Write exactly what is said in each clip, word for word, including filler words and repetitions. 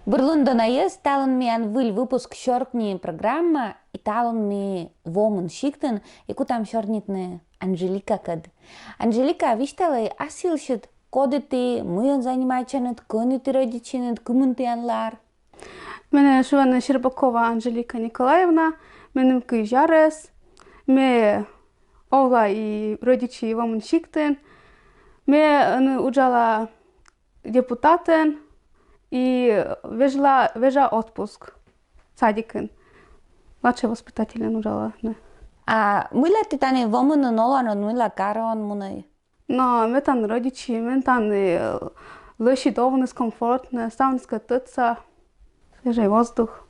Бур лун, дона йӧз, талун миян выль выпуск «Сёркни» программа, и талун ми Вомын сиктын, и кутам сёрнитны Анжеликакӧд. Анжелика, висьталӧй ас йылысь, коді ті, мыйӧн занимайтчанныд, кӧні ті рӧдитчинныд, кымын тіян лар? Менӧ шуӧны Щербакова Анжелика Николаевна, меным кызь арӧс, ме овла и рӧдитчи Вомын сиктын, ме ӧні уджала депутатӧн и вежла, вежа отпуск садикын. Младшӧй воспитательӧн уджала. А мыйла ті тані Вомынын оланныд, мыйла караӧн мунӧй? Но ме тані рӧдитчи, мен тані, э, лӧсьыд овныс комфортнӧ, ставныс кӧ тӧдса, свежӧй воздух.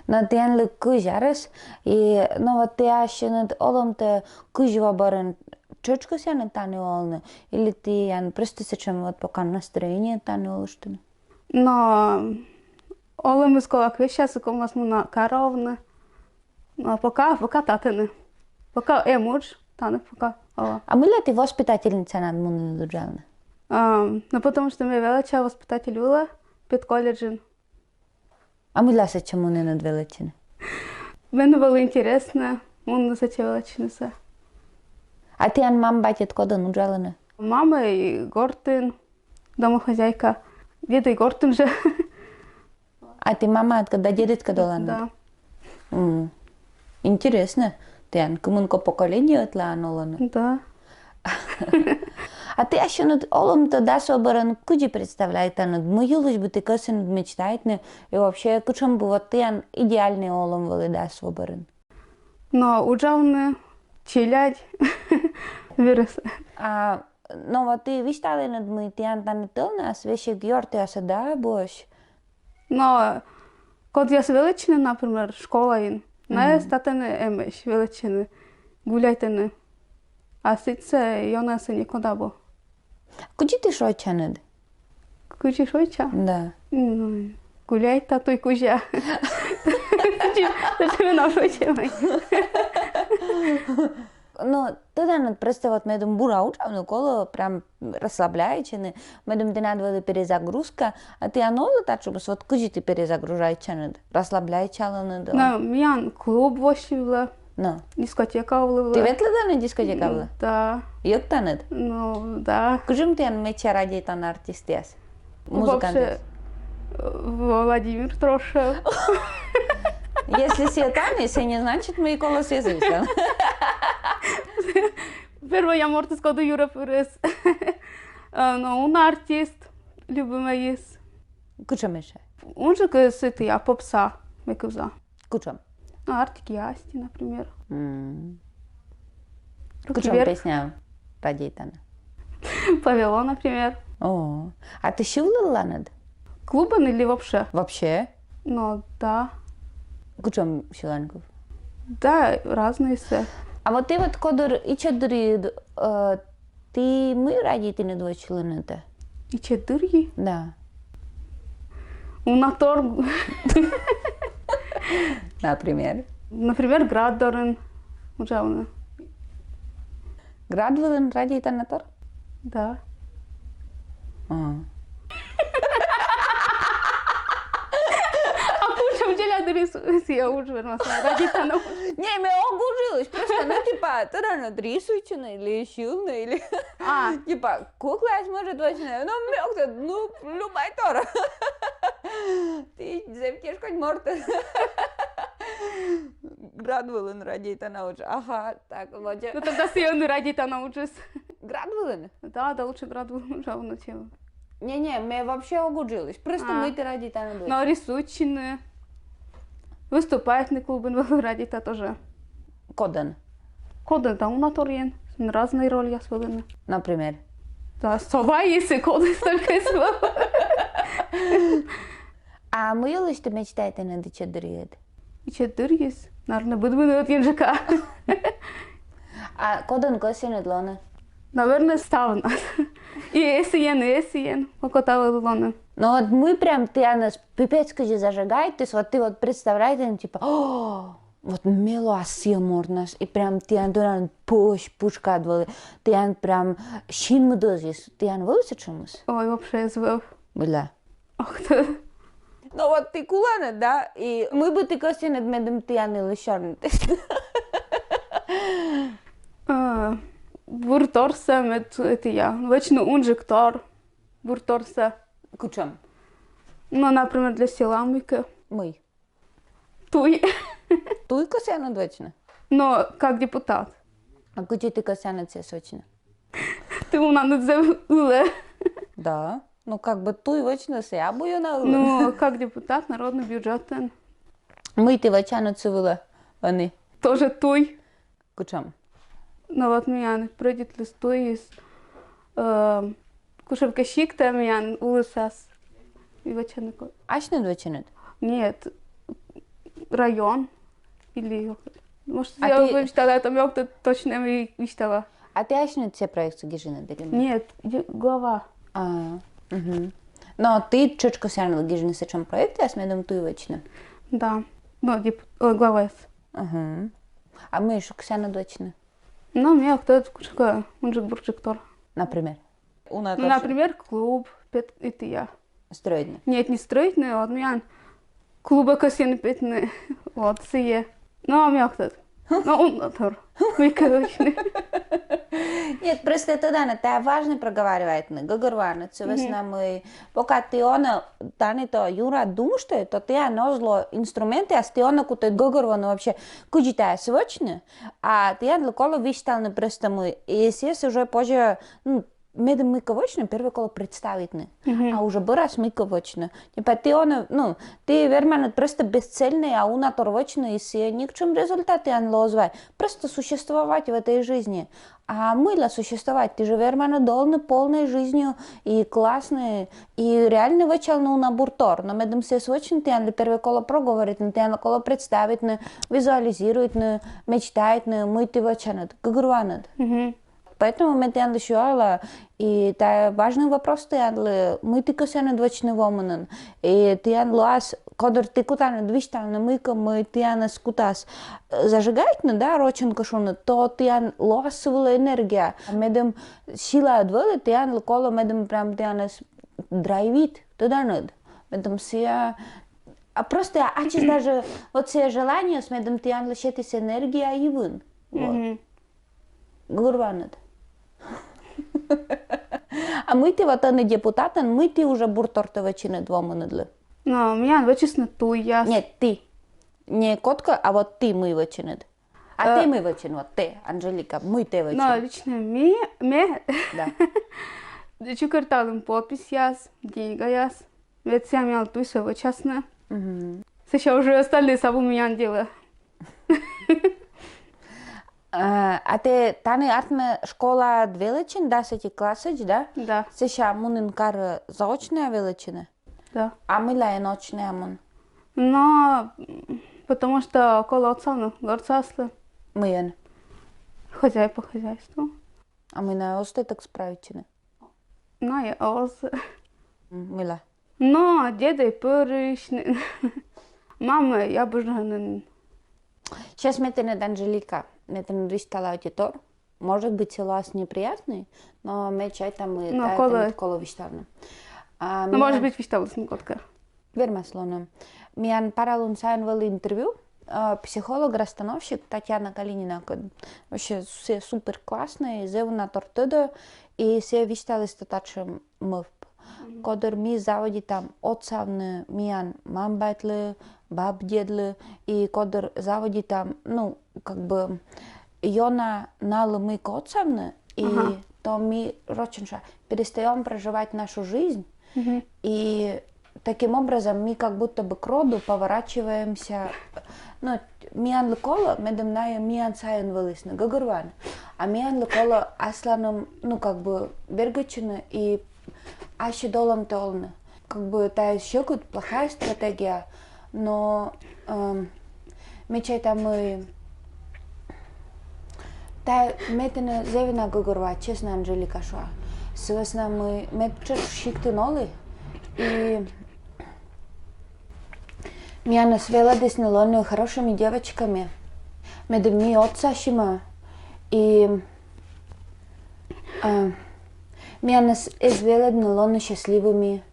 Но тіянлы кызь арӧс, и, но вот ті ассьыныд олӧмтӧ кызь во бӧрын тшӧтш кӧсъянныд тані олны, или тіян прӧстӧ сэтшӧм вот пока настроение тані олыштны? Но олӧмыс колӧ кӧ весясны, ковмас мунны караӧ овны. Но пока, пока татӧні. Пока эм удж, тані пока ола. А мыйла ті воспитательницаӧн мунінныд уджавны? Ам, ну, потому что ме велӧдча воспитатель вылӧ педколледжын. А мыйла сэтчӧ мунінныд велӧдчыны? Мен вӧлі интереснӧ мунны сэтчӧ велӧдчынысӧ. А тіян мам-батьыд кодӧн уджалӧны? Мамӧй гортын, домохозяйка. Дедӧй гортын жӧ. А ті мамаыдкӧд да дедыдкӧд оланныд? Да. М. Интереснӧ. Тіян кымынкӧ поколение ӧтлаын олӧны. Да. А ті ассьыныд олӧмтӧ дас во бӧрын кыдзи представляйтанныд, мый йылысь бы ті кӧсйинныд мечтайтны, и вообще, кутшӧм бы вот тіян идеальнӧй олӧм вӧлі дас во бӧрын? Но уджавны, челядь, вирус. А, но вот ті висьталінныд, мый тіян тані тӧлнас весиг ёртъясыд да абуӧсь. Но кодъяс велӧдчӧны, например, школаын, найӧ татӧн эмӧсь велӧдчыны, гуляйтӧны. А сідзсӧ ёнасӧ некод абу. Кыдзи ті шойччанныд? Кыдзи шойчча? Да. Ну, гуляйта туй кузя. Кыдзи, кыдзи менам шойччӧмӧй. Но тіянлы просто вот медым бура уджавны, колӧ прям расслабляйтчыны, медым тіян вӧлі перезагрузка, а тіян олӧ татшӧмыс, вот кыдзи ті перезагружайтчанныд, расслабляйтчаланныд? Но миян клуб воссьыв вӧлі. Но. Дискотека вӧлі. Ті ветланныд дискотека вылӧ? Да. Йӧктанныд? Ну, да. Кутшӧм тіян медся радейтана артистъяс? Музыкантъяс. Вообще, э, Владимир Трошев. Если сійӧ тані, сійӧ не значит, мый колӧ сійӧс висьтавны. Первой мортыс, коді юрӧ пырис. Э, но уна артист, любимӧйыс. Кутшӧм ещӧ? Унджык сэтшӧм, а, попса ме кывза. Кутшӧм? Ну, Артик и Асти, например. М. Руки вверх. Кутшӧм песня радейтана? Повело, например. О, а ті сьывлывланныд? Клубын или вообще? Вообще. Ну, да. Кутшӧм сьыланкыв? Да, разные сэ. А вот ті вот кодыр ичӧт дырйи, э, ті мый радейтінныд вӧчлыны? Ичӧт дырйи? Да. Уна тор. Например? Например, град дорын уджавны. Град вылын радейтана тор? Да. А. А кутшӧм челядьдырйи сійӧ удж вермас радейтана? Не, ме ог удж йылысь, просто, ну, типа, тӧдан, рисуйтчыны или сьывны, или... А. Типа, куклаяс, может, вӧчны. Ну, ме ог тӧд, ну, любӧй тор. Ті зэв тешкодь морт. Град вылын радейтана удж. Ага, так, вот. Ну, тогда сійӧ ӧні радейтана уджыс. Град вылын? Да, да, лучше град вылын уджавны, чем... Не-не, ме вообще ог удж йылысь. Просто... А. Мый ті радейтанныд? Но рисуйтчыны. Выступайтны клубын вӧлі радейта тоже. Кодӧн? Кодӧн, да, уна торйӧн. Разнӧй рольяс вӧліны. Например? Да, сова, если кодӧн, только сова. А мый йылысь ті мечтайтанныд ичӧт дырйиыд? Ичӧт дырйиыс? Наверно, быдмыны ӧдйӧджыка. А кодӧн кӧсйинныд лоны? Наверно, ставнас. И эсійӧн, и эсійӧн. Окота вӧлі лоны. Но вот мый прям тіянӧс пипец кыдзи зажигайтіс, вот ті вот представляйтанныд, типа, о, вот ме лоа сійӧ мортнас, и прям тіян, тіян пӧсь пытшкад вӧлі, тіян прям синмыд ӧзйис, тіян вӧлі сэтшӧмыс? Ой, вообще эз вӧв. Бля. Ох ты. Но вот ті куланныд, да, и мый бы ті кӧсйинныд, медым тіян йылысь сёрнитіс? А, Бур торсӧ, мед этійӧ вӧчны унджык тор. Бур торсӧ. Кутшӧм? Ну, например, для села мыйкӧ. Мый? Туй. Туй кӧсъянныд вӧчны? Но как депутат. А кыдзи ті кӧсъянныд сійӧс вӧчны? Ті мунанныд зэв ылӧ. Да. Ну, как бы туй вӧчны сійӧ абу ёна ылын. Ну, как депутат народный бюджетӧн. Мый ті вӧчанныд сы вылӧ ӧні? Тоже туй. Кутшӧм? Но вот миян прӧйдитліс туйыс, э, кутшӧмкӧ сиктӧ миян улысас. И вӧчанныд ко-, Асьныд вӧчинныд? Нет, район. Или, может, А я ті- выстала, там ёхты точно и выстала. А ті асьныд сійӧ проектсӧ гижинныд или ні? Нет, г- глава. А, мгм. Но ті тшӧтш кӧсъянныд гижны сэтшӧм проектъяс, медым туй вӧчны? Да. Ну, деп- э, глава. Мгм. А мый ещё кӧсъянныд вӧчны? Ну, ме ог тӧд, кутшӧмкӧ унджык-бурджык тор. Например? Уна Ну, торсӧ. Например, клуб, пет- этійӧ. Строитны. Нет, не строитны, вот миян клубӧ кӧсйӧны петны, вот, сійӧ. Но ме ог тӧд. Но уна тор. Мыйкӧ вӧчны. Нет, просто тӧданныд, тайӧ важнӧй проговаривайтны, гӧгӧрвоанныд, сы вӧсна мый, пока ті онӧ, тані то юрад думыштӧй, то тіян оз ло инструментъяс, ті онӧ кутӧй гӧгӧрвоны вообще, кыдзи тайӧс вӧчны, а тіянлы колӧ висьталны просто мый, и сійӧс уже позьӧ, ну, медым мыйкӧ вӧчны, первой колӧ представитны, а уже бӧрас мыйкӧ вӧчны. Типа ті онӧ, ну, ті верманныд просто бесцельнӧй, а уна тор вӧчны, и сійӧ ничем результат тіянлы оз вай. Просто существовать в этой жизни. А мыйла существовать? Ті жӧ верманныд олны полнӧй жизнью и класснӧй, и реально вӧчалны уна бур тор. Но медым сійӧс вӧчны, тіянлы первой колӧ проговоритны, тіянлы колӧ представитны, визуализируйтны, мечтайтны, мый ті вӧчанныд, гӧгӧрвоанныд. Мгм. Поэтому ме тіянлысь юала, и тайӧ важнӧй вопрос тіянлы, мый ті кӧсъянныд вӧчны вомынын. И тіян лоас, кодыр ті кутанныд висьталны мыйкӧ, мый тіянӧс кутас, э, зажигайтны, да, рочӧн кӧ шуны, то тіян лоас сы вылӧ энергия. Медым силаыд вӧлі, тіянлы колӧ, медым прям тіянӧс драйвит, тӧданныд. Медым сійӧ, а просто ачыс даже вот сійӧ желаниеыс, медым тіянлы сетіс энергия и вын. Вот. Мгм. Гӧгӧрвоанныд. А мый ті вот ӧні депутатӧн, мый ті уже бур тортӧ вӧчинныд вомыныдлы? Но миян вӧчисны туйяс. Нет, ті. Не кодкӧ, а вот ті мый вӧчинныд. А Э, ті мый вӧчин, вот ті, Анжелика, мый ті вӧчин? Но лично ми, ме Да. чукӧрталім подписьяс, деньгаяс. Вед сійӧ миян туйсӧ вӧчасны. Мгм. Сэсся уже остальнӧйыс абу миян делӧ. А, а тэ тані артмӧ школаад велӧдчин, дасӧти классӧдз, да? Да. Сэсся мунін карӧ заочнӧя велӧдчыны? Да. А мыйла эн очнӧя мун? Но, м, потому что колӧ отсавны гортсаыслы. Мыйӧн? Хозяй по хозяйству. А мый найӧ оз тӧд справитчыны? Найӧ оз. М, мыйла? Но дедӧй пӧрысь нин. Мамӧй абу жӧ нин. Сейчас ме тэныд, Анжелика, ме тэныд висьтала ӧти тор. Может быть, сійӧ лоас неприятнӧй, но ме чайта, мый тайӧ тэныд колӧ висьтавны. А, Но, может быть, висьталісны кодкӧ. Вермас лоны. Миян пара лун сайын вӧлі интервью, а, психолог-расстановщик Татьяна Калинина, кӧд-, вообще сійӧ супер класснӧй, зэв уна тор тӧдӧ, и сійӧ висьталіс татшӧм мӧвп. Кодыр ми заводитам отсавны миян мам-батьлы, баб-дедлы, и кодыр заводитам, ну, как бы, ёна налы мыйкӧ отсавны, и то ми рочӧн шуам, перестаём проживать нашу жизнь, и таким образом ми как будто бы к роду поворачиваемся, ну, миянлы колӧ, медым найӧ миян сайын вӧлісны, гӧгӧрвоан. А миянлы колӧ асланым, ну, как бы, бергӧдчыны и ассьыд олӧмтӧ олны. Как бы тайӧ сьӧкыд, плохая стратегия, но, эм, ме чайта, мый тайӧ ме тэнӧ зэв ёна гӧгӧрвоа, честно, Анжелика, шуа. Сы вӧсна мый ме тшӧтш сиктын олі, и миянӧс велӧдісны лоны хорошими девочками, медым ми отсасимӧ, и, а, миянӧс эз велӧдны лоны счастливыми,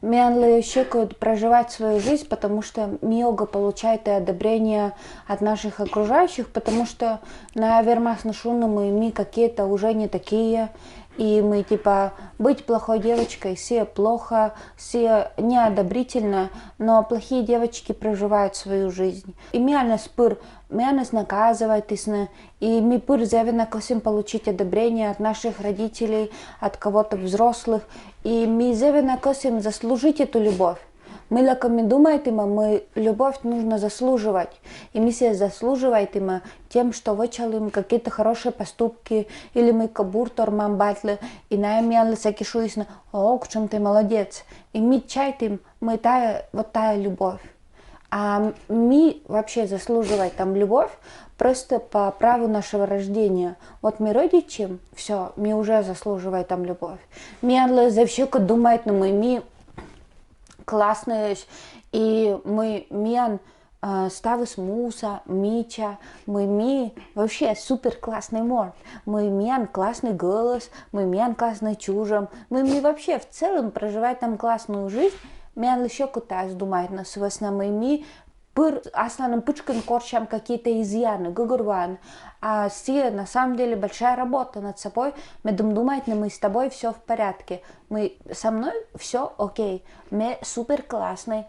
Миянлы сьӧкыд проживать свою жизнь, потому что ми ог получайт одобрения от наших окружающих, потому что найӧ вермасны шуны, мый ми какие-то уже не такие, и мый, типа, быть плохой девочкой, сійӧ плохо, сійӧ неодобрительно, но плохие девочки проживают свою жизнь. И миянӧс пыр, миянӧс наказывайтісны, и ми пыр зэв ёна кӧсйим получить одобрение от наших родителей, от кого-то взрослых, и ми зэв ёна кӧсйим заслужить эту любовь. Мыйлакӧ ми думайтім, мый любовь нужно заслуживать. И ми сійӧс заслуживайтім тем, что вӧчалім какие-то хорошие поступки, или мыйкӧ бур тор мам-батьлы, и найӧ миянлы сэки шуисны: «О, кутшӧм тэ молодец». И ми чайтім, мый тайӧ, вот тайӧ любовь. А ми вообще заслуживайтам любовь просто по праву нашего рождения. Вот ми родитчим, всё, ми уже заслуживайтам любовь. Миянлы зэв сьӧкыд думайтны, мый ми классныйӧсь, и мый миян, а, ставыс муса, мича, мый ми вообще супер классный морт, мый миян классный гӧлӧс, мый миян классный чужӧм, мый ми вообще в целом проживайтам классную жизнь. Миянлы сьӧкыд тайӧс думайтны, сы вӧсна мый ми пыр асланым пытшкын корсям какие-то изъяны, гӧгӧрвоан. А сійӧ на самом деле большая работа над собой, медым думайтны, мый с тобой всё в порядке, мый со мной всё окей, ме супер классный.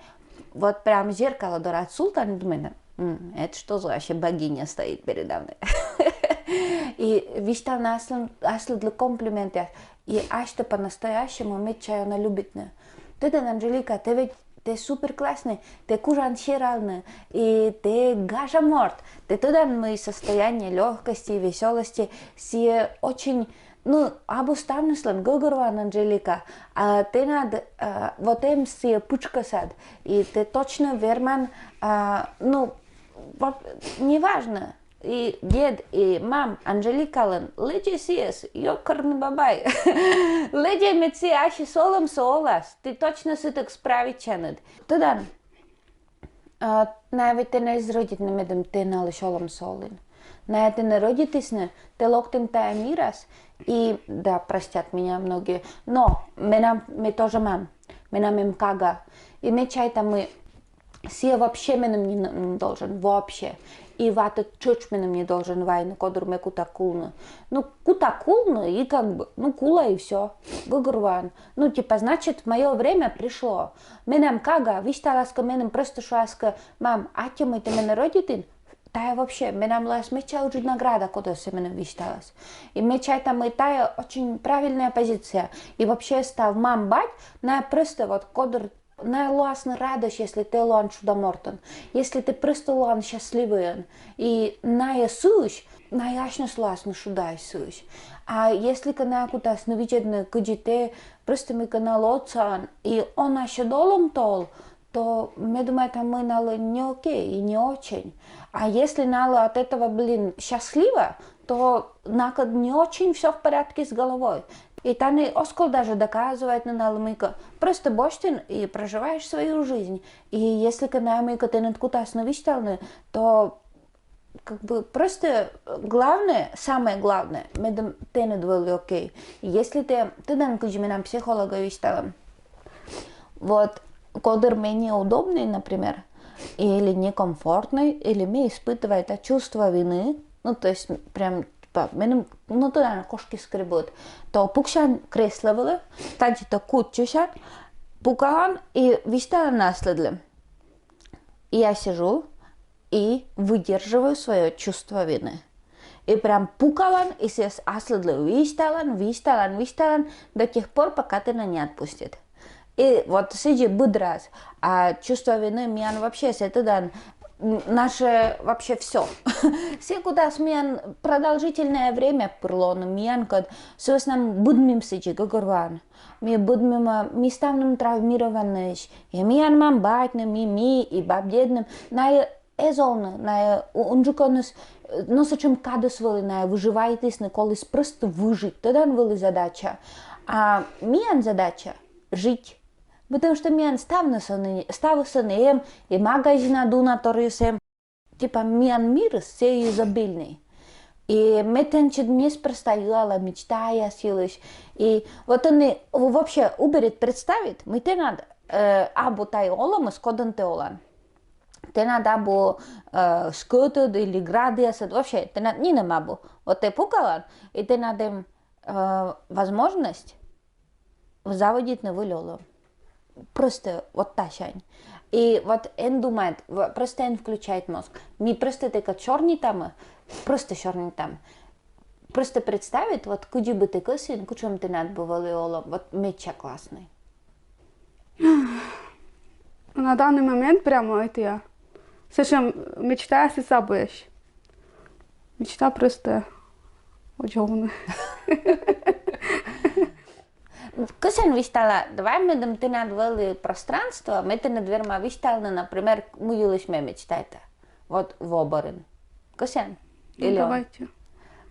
Вот прям зеркало дорад султан, думайтан: «М, это что за вообще богиня стоит передо мной?» И висьталны аслын, аслыдлы комплиментъяс. И асьтӧ по-настоящему медся ёна любитны. Тӧдан, Анжелика, тэ ведь, тэ супер классный, тэ кужан сералны, и тэ гажа морт. Тэ тӧдан, мый состояние лёгкости и весёлости, сійӧ очень, ну, абу ставныслӧн, гӧгӧрвоан, Анжелика. А тэнад, а, вот эм сійӧ пытшкӧсад, и тэ точно верман, а, ну, вот, неважно, и дед, и мам Анжеликалӧн лэдзӧй сійӧс, ёкарный бабай. Лэдзӧй, мед сійӧ ассьыс олӧмсӧ олас, тэ точно сытӧг справитчанныд. Тӧдан, а, найӧ ведь тэнӧ эз рӧдитны, медым тэ налысь олӧмсӧ олін. Найӧ тэнӧ рӧдитісны, тэ локтін тайӧ мирас, и, да, простят меня многие, но менам, ме тоже мам, менам эм кага. И ме чайта, мый сійӧ вообще меным не, не должен, вообще. И ватӧ тшӧтш меным не должен вайны, кодыр ме кута кулны. Ну, кута кулны, и как бы, ну, кула, и всё. Гӧгӧрвоан. Ну, типа, значит, моё время пришло. Менам кага висьталас кӧ меным, просто шуас кӧ: «Мам, аттьӧ, мый тэ менӧ рӧдитін», тайӧ вообще, менам лоас медся ыджыд награда, кодӧс сійӧ меным висьталас. И ме чайта, мый тайӧ очень правильная позиция. И вообще став мам-бать, найӧ просто вот кодыр найӧ лоасны радӧсь, если тэ лоан шуда мортӧн, если тэ просто лоан счастливӧйӧн. И найӧ сыысь, найӧ асьныс лоасны шудаӧсь сыысь. А если кӧ найӧ кутасны видзӧдны, кыдзи тэ, просто мыйкӧ налы отсалан, и он ассьыд олӧмтӧ ол, то ме думайта, мый налы не окей и не очень. А если налы от этого, блин, счастливо, то накӧд не очень всё в порядке с головой. И тані оз ков даже доказывайтны налы мыйкӧ. Просто босьтін и проживаешь свою жизнь. И если кӧ найӧ мыйкӧ тэныд кутасны висьталны, то как бы просто главное, самое главное, медым тэныд вӧлі окей. Если тэ, тӧдан, кыдзи менам психологӧ висьталӧ, вот, кодыр ме неудобный, например, или некомфортный, или ме испытывайта чувство вины, ну, то есть прям, типа, меным, ну, тӧдан, кошки скребут, то пуксян кресло вылӧ, тадзи-то кутчысян, пукалан и висьталан аслыдлы. И я сижу и выдерживаю своё чувство вины. И прям пукалан, и сійӧс аслыдлы висьталан, висьталан, висьталан до тех пор, пока тэ не отпустит. И вот сідзи быд раз. А чувство вины миян вообще, сійӧ, тӧдан, м, наше вообще всё. Сійӧ кутас миян продолжительное время пыр лоны миянкӧд, сы вӧсна мый быдмим сідзи, гӧгӧрвоан. Ми быдмим, а, ми ставным травмированнӧйӧсь. И миян мам-батьным, и ми, и баб-дедным. Найӧ эз олны, найӧ у-, унджыкӧныс, э, но сэтшӧм кадыс вӧлі, найӧ выживайтісны, коліс просто выжить. Тӧдан, вӧлі задача. А миян задача — жить. Потому что миян ставнысӧн, ставысӧн эм, и магазинад уна торйыс эм. Типа, миян мирыс сійӧ изобильный. И ме тэнсьыд неспроста юала мечтаяс йылысь. И вот ӧні вообще уберет представит, мый тэнад Э, абу тайӧ олӧмыс, кодӧн тэ олан. Тэнад абу э, скӧтыд или градъясыд, вообще, тэнад нинӧм абу. Вот тэ пукалан, и тэнад эм э, возможность заводитны выль олӧм. Просто вот тасянь. И вот эн думает, в- просто эн включает мозг. Ми просто тэкӧд сёрнитам, просто сёрнитам. Просто представит, вот кыдзи бы тэ кӧсйин, кутшӧм тэнад бы вӧлі олӧм, вот медся классный. На данный момент прямо это я. Слышим, мечта сисабыш. Мечта просто удобно. Кӧсъян висьтала, давай медым тэнад вӧлі пространство, ме тэныд верма висьталны, например, мый йылысь ме мечтайта. Вот во бӧрын. Кӧсъян? Ну, давайте.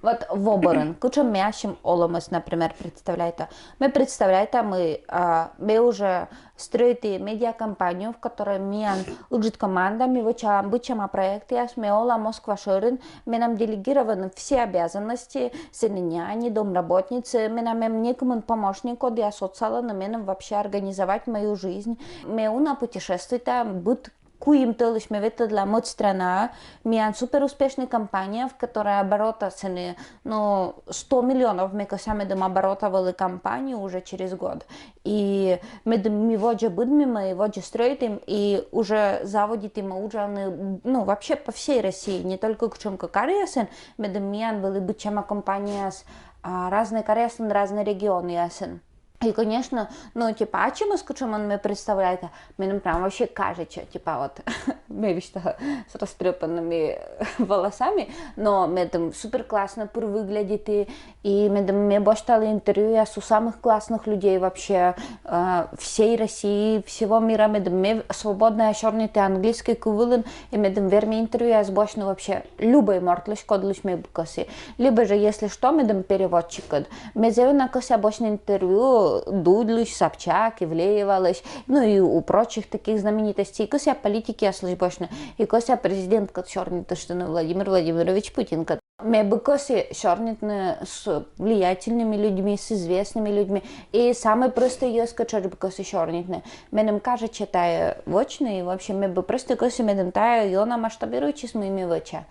Вот во бӧрын. Кутшӧм ме ассьым олӧмӧс, например, представляйта. Ме представляйта, мый а, ме уже стрӧиті медиакомпанию, в которой миян ыджыд команда, ми вӧчалам быдсяма проектъяс, ме ола Москва шӧрын, менам делегированы все обязанности, сэні няни, домработницы, менам эм некымын помощник, кодъяс отсалӧны меным вообще организовать мою жизнь. Ме уна путешествуйта, быд куим тӧлысь ме ветлӧдла мӧд страна, миян супер успешный компания, в которой оборота сэні, ну, сто миллионов, ме кӧсъя, медым оборота вӧлі компании уже через год. И медым ми водзӧ быдмим и водзӧ стрӧитім, и уже заводитім уджавны, ну, вообще по всей России, не только кутшӧмкӧ каръясын, медым миян вӧлі быдсяма компанияяс, а, разнӧй каръясын, разнӧй регионъясын. И, конечно, ну, типа, ачымыс, кутшӧмӧн ме представляйта, меным прям вообще кажется, типа, вот, ме висьтала с растрёпанными волосами, но медым супер классно пыр выглядит, и, и медым ме босьтала интервьюяс у самых классных людей вообще э, всей России, всего мира, медым ме свободнӧя сёрнита английскӧй кыв вылын, и медым верми интервьюяс босьтны вообще любӧй мортлысь, кодлысь ме кӧсъя. Либо же, если что, медым переводчиккӧд. Ме зэв ёна кӧсъя босьтны интервью Дудьлысь, Собчак, Ивлеевалысь, ну и у прочих таких знаменитостей. Кӧсъя политикъяслысь босьтны. И кӧсъя президенткӧд сёрнитыштны, Владимир Владимирович Путинкӧд. Ме бы кӧсйи сёрнитны с влиятельными людьми, с известными людьми. И самӧй простӧй йӧзкӧд тшӧтш бы кӧсйи сёрнитны. Меным кажитчӧ тайӧ вӧчны, и вообще ме бы простӧй кӧсйи, медым тайӧ ёна масштабируйтчис, мый ме вӧча.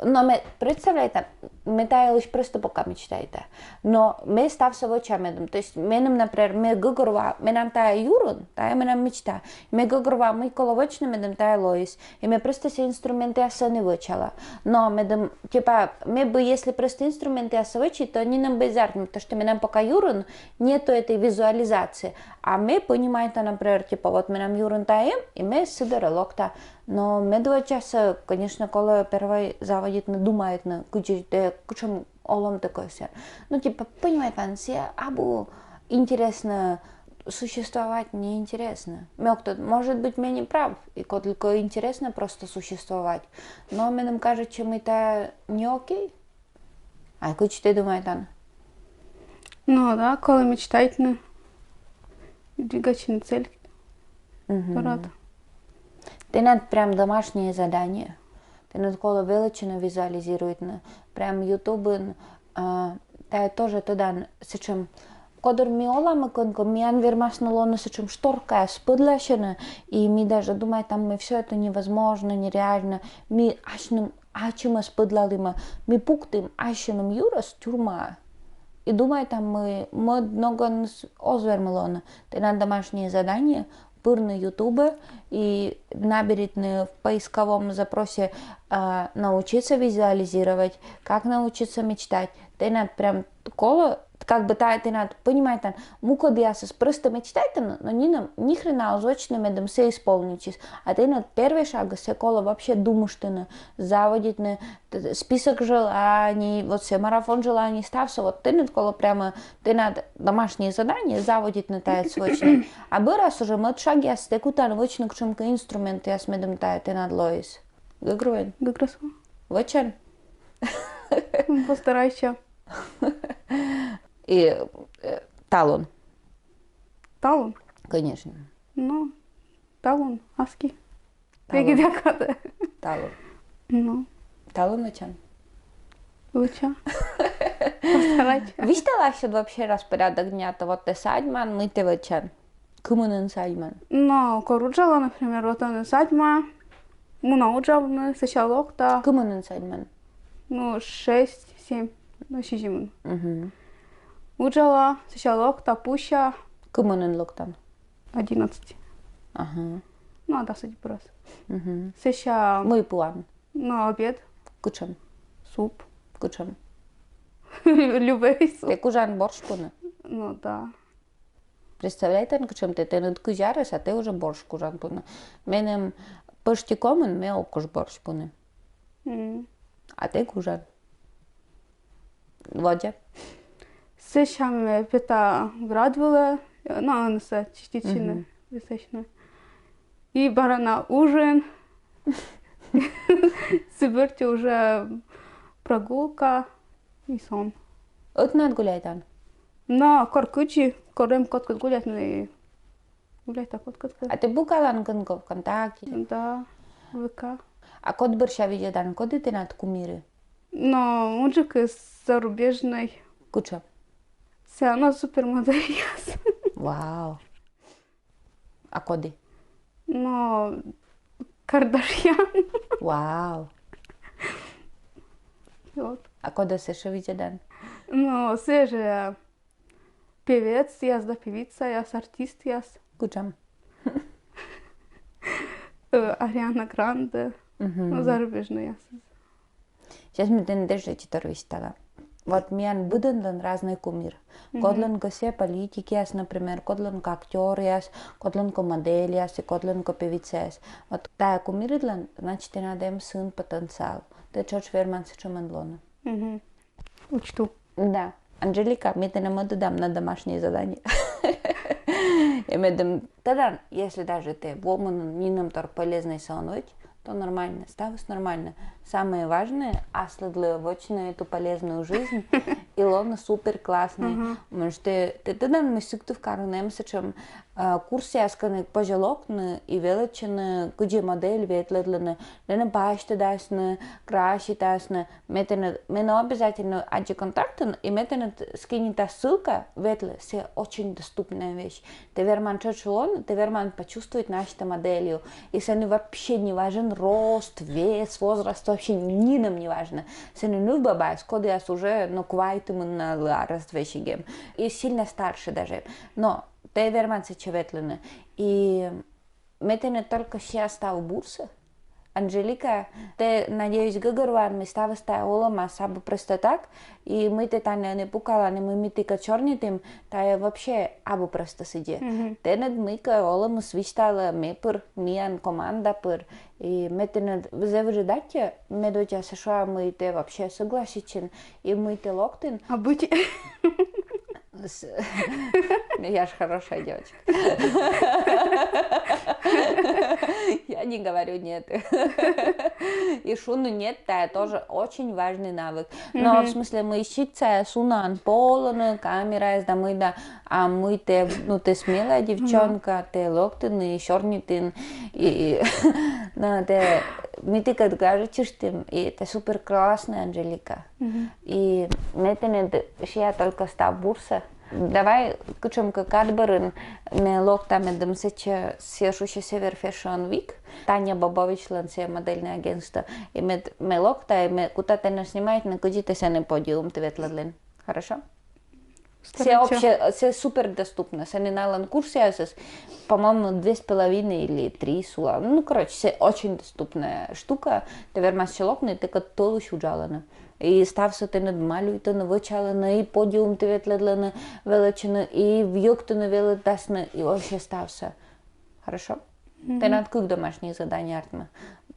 Но ме, представляйта, ме тайӧ йылысь простӧй пока мечтайта. Но ме ставсӧ вӧча медым. То есть меным, например, ме гӧгӧрвоа, менам тайӧ юрын, тайӧ менам мечта. Ме гӧгӧрвоа, мый колӧ вӧчны, медым тайӧ лоис. И ме простӧй сійӧ инструментъяссӧ сэні вӧчала. Но медым, типа, ме бы, если простӧй инструментъяссӧ вӧчи, то нинӧм бы эз артмы, потому что менам пока юрын нету этой визуализации. А ме понимайта, например, типа, вот менам юрын тайӧ эм, и ме сы дорӧ локта. Но медводдзасӧ, конечно, колӧ первой заводитны думайтны, кыдзи тэ, кутшӧм олӧмтӧ кӧсъян. Ну, типа, понимайтан, сійӧ абу интереснӧ, существовать неинтересно. Ме ог тӧд, может быть, ме не прав, и кодлыкӧ интереснӧ просто существовать. Но меным кажитчӧ, мый тайӧ не окей. А кыдз тэ думайтан? Ну да, колӧ мечтайтны, двигаться на цель. Рад. Тэнад прям домашнее задание. Тэнад колӧ велӧдчыны визуализируйтны. Прям ютубын, а, тайӧ тоже тӧдан, сэтшӧм, кодыр ми олам кӧнкӧ, миян вермасны лоны сэтшӧм шторкаяс, пӧдласьны, и ми даже думайтам, мый всё это невозможно, нереально. Ми асьным ачымӧс пӧдлалім, ми пуктім ассьыным юрӧс тюрьмаӧ. И думайтам, мый мӧд ногӧн оз вермы лоны. Тэнад домашнее задание: пырны ютубӧ и наберитны в поисковом запросе а, научиться визуализировать, как научиться мечтать. Тэнад прям колӧ, как бы, тайӧ тэнад, понимайтан, мукӧдъясыс просто мечтайтӧны, но нинӧм ни хрена оз вӧчны, медым сійӧ исполнитчис. А тэнад первой шагыс, сійӧ колӧ вообще думыштны, заводитны т- список желаний, вот сійӧ марафон желаний, ставсӧ, вот тэнад колӧ прямо, тэнад домашнее задание, заводитны тайӧс вӧчны. А бӧрас уже мӧд шагъяс тэ кутан вӧчны кутшӧмкӧ инструментъяс, медым тайӧ тэнад лоис. Гӧгӧрвоин? Гӧгӧрвоа. Вӧчан? Постарайся. И э, талун. Талун? Конечно. Ну, талун, аски. Талун. Эгидиа кадӧ. Талун. Ну, Талун вӧчан? вӧча. Постарайся. Висьталасьӧд вообще распорядок дня-то, вот тэ садьман, мый тэ вӧчан? Кымынын садьман? Но кор уджала, например, вот он садьма, муна уджавны, сэсся локта. Кымынын садьман? Ну, шесть, семь, ну, сизимын. Мгм. Уджала, сэсся локта, пуся. Кымынын локтан? Одиннадцать. Ага. Ну, а да, садь раз. Мгм. Сэсся... Мый пуан? На обед. Кучем. Суп. Кучем. Любой суп. Тэ кужан борщ пуны? Ну да. Представляйтан, кучем, тэ, тэныд кызь арес, а тэ уже борщ кужан пуны. Меным пӧшти комын, ме ог куж борщ пуны. М. А тэ кужан. Водя. Сэсся ме пета град вылэ, ну, ынсэ частично. Мгм. Висэсьны. И бара на ужин. Сы бӧрти уже прогулка и сон. Ӧтнад гуляйтан? Но кор кыдзи, кор эм кодкӧд гулятны, гуляйта кодкӧд. А тэ пукалан кӧнкӧ ВКонтакте? Да, ВК. А код бӧрся видзедан, коді тэнад кумиры? Но унджык зарубежный. Кучем? Всё равно супермодельяс. Вау. А коді? Но Кардашьян. Вау. Вот. А кодӧс эшшӧ видзедан? Но сыа жӧ певецъяс да певицаяс, артистъяс. Кучем? Э, Ариана Гранде. Мгм. Ну, зарубежнӧйяс. Сейчас ме тэнӧ ещӧ читор висьтала. Вот миян быдӧнлӧн разнӧй кумир. Мгм. Кодлӧнкӧ сыа политикъяс, например, кодлӧнкӧ актёръяс, кодлӧнкӧ модельяс и кодлӧнкӧ певицаяс. Вот тайӧ кумирыдлӧн, значит, тэнад эм сын потенциал. Тэ тшӧтш верман сэтшӧмӧн лоны. Мгм. Учту. Да. Анжелика, ми тэнӧ мӧдӧдам на домашнее задание. И медым, тӧдан, если даже тэ вомын нинӧм тор полезнӧйсӧ он вӧч, то нормально, ставыс нормально. Самое важное, аслыд лоӧ вӧчны эту полезную жизнь и лоны супер классный. Мгм. Потому что тэ, тӧдан, мый Сыктывкарын эм сэтшӧм, а, курсъяс, кӧні позьӧ локны и велӧдчыны, кыдзи модель ветлӧдлыны, нӧшта пасьтӧдасны, краситасны, Ме тэныд, менӧ обязательно аддзы контактын, и ме тэныд скинита ссылка, ветлы, сыа очень доступная вещь. Тэ верман тшӧтш лоны, тэ верман почувствовать, нач тэ моделью. И сэні вообще не важен рост, вес, возраст, вообще нинӧм не важно. Сэні нывбабаяс, кодъяс уже, ну, квайтымын налы арӧс весиг эм. И сильно старше даже. Но тэ верман сэтчӧ ветлыны. И Ме тэныд только сиа став бурсӧ. Анжелика, тэ, надеюсь, гӧгӧрвоан, мый ставыс тайӧ олӧмас абу просто так, и мый тэ тані ӧні пукалан, и мый ми тікӧд сёрнитім, тайӧ вообще абу просто сідзи. Мгм. Тэныд мыйкӧ олӧмыс висьталӧ ме пыр, миян команда пыр, и ме тэныд зэв ыджыд аттьӧ, медводдза сыа шуа, мый тэ вообще согласитчин, и мый тэ локтін. А быть... С- Я ж хорошая девочка. Я не говорю нет. И шуны нет, да, тоже очень важный навык. Но в смысле, мый сиктса сунан полӧны камераяс да мый да, а мый тэ, ну, тэ смелая девчонка, тэ локтін и сёрнитін, и, ну, тэ, ми тікӧд гажӧдчыштім, и тэ супер классная, Анжелика. И ме тэныд сиа только став бурсӧ. Давай кутшӧмкӧ кад бӧрын ме локта, медым сэтчӧ сыа шусьӧ Север Фэшн Вик. Таня Бобовичлӧн сыа модельнӧй агентство. И мед ме локта, и ме кута тэнӧ снимайтны, кыдзи тэ сэні подиумті ветлӧдлін. Хорошо? Сыа вообще, сыа супер доступнӧ. Сэні налӧн курсъясыс, по-моему, две с половиной или три сулалӧ. Ну, короче, сыа очень доступная штука. Тэ верман сэтчӧ локны, тэнад тӧлысь уджалӧны. И ставсӧ тэныд малюйтӧны, вӧчалӧны, и подиумті ветлӧдлӧны, велӧдчӧны, и йӧктыны велӧдасны, и вообще ставсӧ. Хорошо? Тэнад кык домашнее задание артмӧ.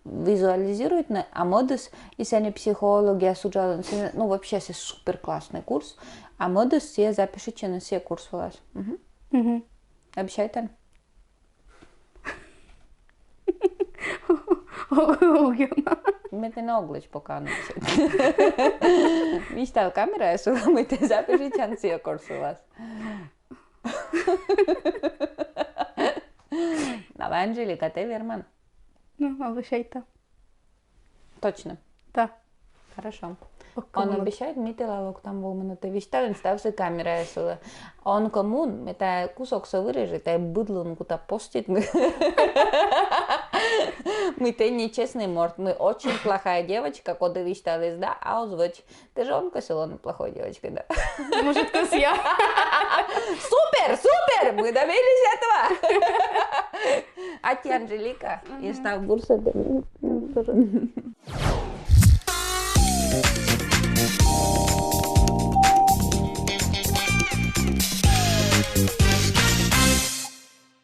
Визуализируйтны, а мӧдыс, и сэні психологъяс уджалӧны, сэні, ну, вообще, сыа супер классный курс, а мӧдыс сыа запишитчыны сыа курс вылас. Мгм. Обещайтан? Ог ёна. Ме тэнӧ ог лэдз пока. Висьтав камераяс, мый тэ запишитчан сыа курс вылас. Давай, Анжелика, тэ верман. Ну, обещайта. Точно? Да. Хорошо. Он обещает, ми тілян локтам вӧлмыны, тэ висьталін ставсӧ камераэс вылӧ. Он кӧ мун, ме тайӧ кусоксӧ вырежи, тайӧ быдлаын кута поститны. Мый тэ нечестный морт, мый очень плохая девочка, коді висьталіс да, а оз вӧч. Тэ жӧ он кӧсйы лоны плохой девочкой, да? Может, кӧсъя. Супер, супер, мы добились этого. А ті, Анжелика, и став бурсӧ.